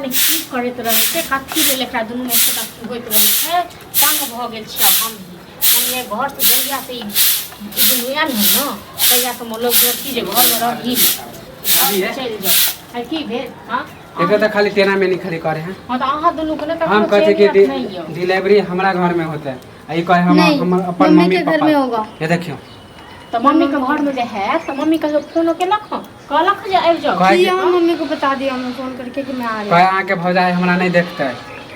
नहि की करैत रहै छै, कथी लेल एकरा दुनूमे एतेक अथी होइत रहै छै। तंग भऽ गेल छी आब हमही। हम ये घरसँ जहियासँ ई ई दुनू आयल हँ ने, तहियासँ हम लोग की जे घरमे रही अभी है? चलि जाउ। आइ की भेल? हँ। एक तो खाली टेना मेनी खाली करे हैं। हँ, तऽ अहाँ दुनूके ने हम ककरो कहते कि चैनियत नहि यऽ। डिलीवरी हमारा घर में होता है, आ ई कहे हम नहीं, हम अपन मम्मी मम्मी के घर पापा में होगा। ये देखियो। तऽ मम्मीके घरमे जे हैत तऽ मम्मी कहियो फोनो केलक हँ, कहलक हँ जे आबि जाउ? कहे किया, हम मम्मी को बता दिया हमने फोन करके कि मैं आ रही कहे अहाँके भौजाई हमरा नहीं देखते,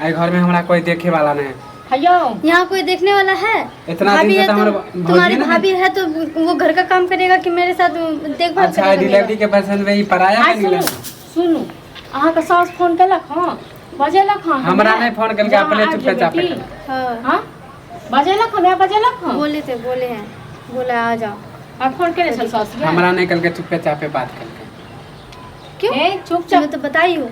एहि घर में हमरा कोई देखे वाला नहीं है। हयौ, यहाँ कोई देखने वाला है? इतना भाभी दिन से है तो तो हमर भौजी तुम्हारी ना। भाभी है तो वो घर का काम करेगा कि मेरे साथ देखभाल अच्छा, करेगा डिलीवरी मेरा? के पैसा में ई पराया आइ के मिले। सुनू, सुनू, अहाँके साउस फोन केलक हँ? बजेलक हँ? हमरा नहीं फोन केलकै, जे अहाँ अपने आबि चुपे जेबै चापे की? केलकै। हाँ। हँ, बजेलक हँ? माय बजेलक हँ? बोले थे, बोले हैं, बोला आ जाओ। आ फोन केने छल साउस यै? हमरा नहीं केलकै, चुपे चापे बात केलकै। क्यों? ए चुपचाप तुम्हें तो बताई हो।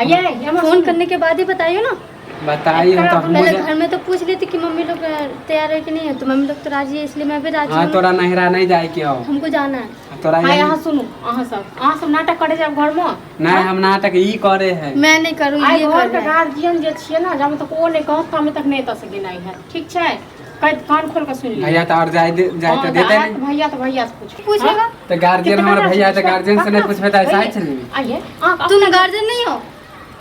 ये हमर फोन करने के बाद ही बताइयो ना। बताइए तो हम पहले मुझे घर में तो पूछ लेती कि मम्मी लोग तैयार है कि नहीं है। तो मम्मी लोग तो राजी है, इसलिए मैं भी राजी हाँ हूँ। तोरा नहिरा नहीं जाए के हो। हमको जाना है। तोरा आइ यही अहाँ सुनू, अहाँ सब नाटक करे जाब घरमे। नहीं, हम नाटक ई करे है। मैं नहीं करूँ, आइ ये घर कर के रहा है। गार्जियन जे छियै ने, जामे तक ओ नहि कहत तामे तक नहि एतऽ से गेनाइ है, ठीक छै? कहि कान खोल के सुनि लिअ। भैया तो और जाए दे, जाए तो हँ, देते आयत नहीं। भैया तऽ भैया से पूछू। पूछेगा। तो गार्जियन हमार भैया है तो गार्जियन से नहीं पूछबे तो ऐसा ही चलेगी। आइए अहाँ। तुम गार्जियन नहीं हो?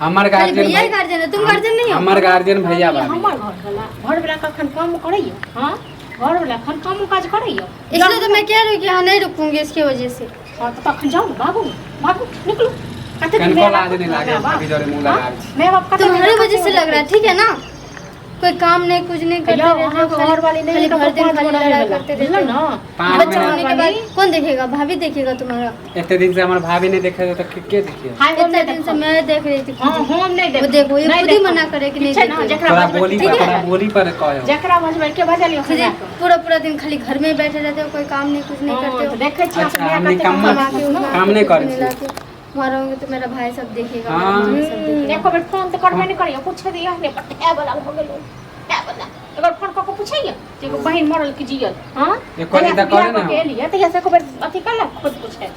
हमर खाली गार्जियन भैया ही गार्जियन है? तुम गार्जियन नहीं हो? हमर गार्जियन भैया भाभी। हमर घर वाला, घर वाला कखन काम करैया? हँ, घर वाला एखन काम काज करैया? इसलिए तो मैं कह रही हूँ कि यहाँ नहीं रुकूंगी इसकी वजह से। हँ, तऽ तखन जाउ ने, भागू भागू, निकलू। कते दिन कनको माय लाज बाप नहीं लागे माय बाप- अभी जोरे मुंह हँ? लगाबै छी। माय बाप कते तुम्हारे दिन वजह से लग रहा है, ठीक है ना? कोई काम नहीं, कुछ नहीं करते यौ, रहते हो, अहाँके खाली घरवाली नहि खाली ककरो भर दिन पाँच खाली गो रहै लड़ाई वला, करते रहते बुझलहुँ हो। ने? पाँच बच्चा महीना होने के बाद कौन देखेगा? भाभी देखेगा तुम्हारा। एते दिन से हमर भाभी नहीं देखे तो के देखिए? हाय, हम इतना नहि दिन से देखब। मैं देख रही थी हँ, खुद ही। हम नहि वो देखब। देखो, ये नहि खुद ही देखब। मना करे कि ठीक नहीं छै ने? देखेगा। जकरा तोरा बजबै बोली ठीक पर है? तोरा बोली पर कहो। जकरा बजबै के बजलियो? खुद ही पूरा पूरा दिन खाली घर में बैठे रहते हो, कोई काम नहीं, कुछ नहीं करते हो। देखै छी। अच्छा, अपने हम कते निकम्मा कमा छी। के उमा काम नहीं के करै मिला छी। के मरोगे तो मेरा भाई सब देखेगा, हाँ। मेरा मम्मी सब देखेगा। एको बेर फोन तऽ करबे नहि करैया, पूछे दिया ने पटाए वाला भऽ गेलो वाला। अगर फोन कऽ के पूछैया जे एगो बहिन मरल कि जियल? हँ। एको दिन तऽ करे ने। के एलियै तहिया से एको बेर अथी कलक खुद पूछे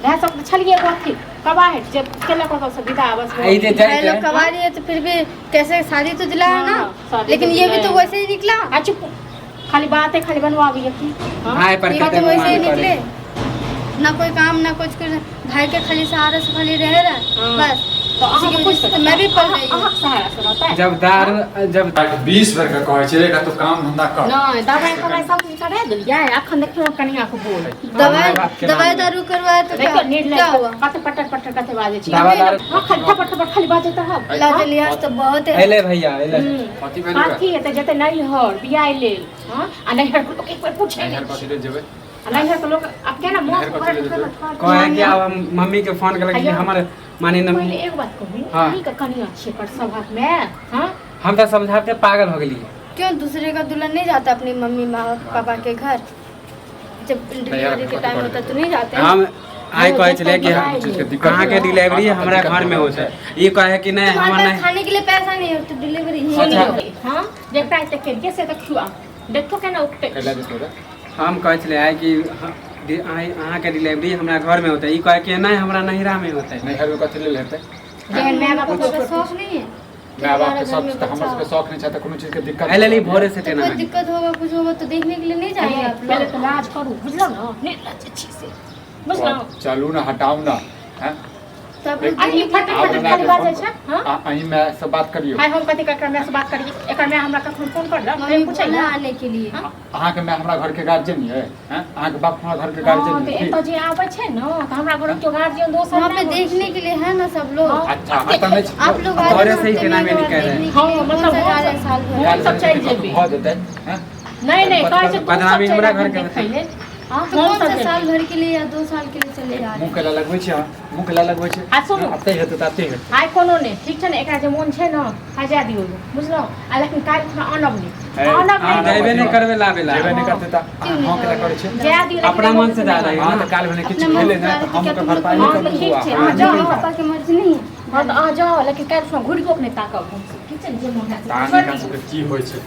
वएह सब तऽ छलियै एगो अथी कबाहट जे केलक ओतऽ से विदा बस। आ ई जे भाई जाइत लोग कमा रही है तो फिर भी कैसे शादी तो दिलाया हाँ, ना, शादी लेकिन तो ये भी तो दिलाया। वैसे ही निकला। आ चुप, खाली बाते खाली बनवाबैया की? हँ? भाई पर ये भी कते तो वैसे ही गुमान करे। निकले ना, कोई काम ना कुछ कर, भाई के खाली सहारा से खाली रह रहा है। हाँ। बस तऽ इसी अहाँके की वजह से तो मैं भी पल रही हूँ। अहाँके सहारा से रहतै। जब दारू जब 20 बेर के कहै छै रे, तू काम धंधा कर। नहि, दवाइ तवाइ सब चीज करा देलियै, अखन देखियौ कनिया के बोल। दवाई बाप के नाम दवाई ले। दारू करवाया तो क्या देखियौ निर्लज क्या हुआ? कते पटर पटर कते बाजै छी। दवा दारू- हँ, खाली थपड़ थपड़ खाली बाजैत रहब। इलाज लिहाज तो बहुत है। एले भैया एले। कथी भेल रे? कथी हेतै, जेतै नैहर बियाह लेल। हँ, आ नैहर के लोक एक बेर पूछै नैहर नहि कथी लेल जेबै? आ नैहर के लोक आब केना मोन नैहर कथी लेल जेबै? कहे कि आब हम मम्मी के फोन केलक कि आइयो। हमर माने न पहिले एगो बात कहू। हाँ। अहीं के कनिया छियै पर सभक मे? हँ। हम तऽ समझाबते पागल हो गेलियै। क्यों, दूसरे का दुल्हन नहीं जाता अपनी मम्मी माँ पापा के घर? जब डिलीवरी के टाइम होता तो नहीं जाते हैं? हम आइ कहै छलै कि हम चीज के दिक्कत अहाँके डिलीवरी हमरा घर में होतै, ई कहे कि नहीं तुम्हारे हमर पास नहीं। खाने के लिए पैसा नहीं है तो डिलीवरी ही अच्छा। नहीं होगी। हँ, जेकरा एते केलियै से देखियौ, आब देखियौ केना उठतै। कैला जेतौ रे? हम कहै छलै आइ कि अहाँके डिलीवरी हमरा घर में होतै, ई कहे कि नहीं हमरा नैहरा में होतै। नैहर में कथी लेल हेतै? जेहन माय बाप पापा का शौक नहीं है कि माय बाप हमारा के घर शौक में तऽ हमर बच्चा सबके हो। शौक नहि छै तऽ कोनो चीज के दिक्कत एहि लेल ई भोरे से तो टेना कोई में दिक्कत होगा, कुछ होगा तो देखने के लिए नहीं जाएंगे आप पहिले लोग? तऽ लाज करू, बुझलौ ने? निर्लज छी से, बुझलौ? चलू ने, हटाउ ने, हैं? तो आप लोग अरे देखने के फट लिए आब फट हमरा खाली के बाजै फोन छै। हँ। अहीं माय से बात करियौ। आइ हम कथी एकर माय से बात करी? एकर माय हमरा कखनो फोन करलक? मम्मी पूछै बोला आने के लिए। हाँ? अहाँके माय हमरा घर के गार्जियन ये हैं? अहाँके बाप हमरा घर के हँ गार्जियन तऽ ये की? एतऽ जे आबै छै ने तऽ हमरा घर केओ गार्जियन दोसर वहाँ पे नहि होइ छै। देखने के लिए है ना सब लोग। हाँ। अच्छा, एतऽ नहि छै। आप लोग आ घरे जाओ से ही हफ्ते केना में एक में बार निकल रहे हैं। देखने के हाँ, लिए। मतलब कौन सा जा रहे हैं साल भर? हम सब चलि जेबै। भऽ जेतै हैं? नहि नहि, कहै छै तू सब बदनामी चलि हमरा आबही घर के देखै लेल। हँ, तो हम कौन सब सा जेबै। साल भर के लिए या 2 साल के लिए चले जा रहे मुँह केला लगबै छै अहाँ? मुँह केला लगबै छै? आ सुनू। अते हेतै तऽ अते हेतै। आइ कोनो नहि, ठीक छै ने? एकरा जे मोन छै ने आ जाय दियौ, बुझलहुँ? आ लेकिन काल्हि खुना आनब नहि। है, आनब हम नहि। जेबे नहि करबै लाबे ला। जेबे नहि करतै तऽ क्यों अहाँ नहीं हँ केला करै छै? जाय दियौ लेकिन अपना एगो मन से जा रही है। हँ, तऽ काल्हि भने किछु अपना मन भेलै से ने जा तऽ रहे हम थे क्या ओकर तुम लोग? भरपाई हाँ, नहि तऽ करबै ठीक बौआ। छै, अहाँ अहाँ नहि जाउ। कहियौ। पापा के मर्जी नहीं है? हँ, तऽ अहाँ जाउ, लेकिन काल्हि खुना घुरि कऽ नहि ताकब हमसब, ठीक छै ने? जे मोन हैत से तान छोड़ि हिनका दियौ। सबके की होइ छै।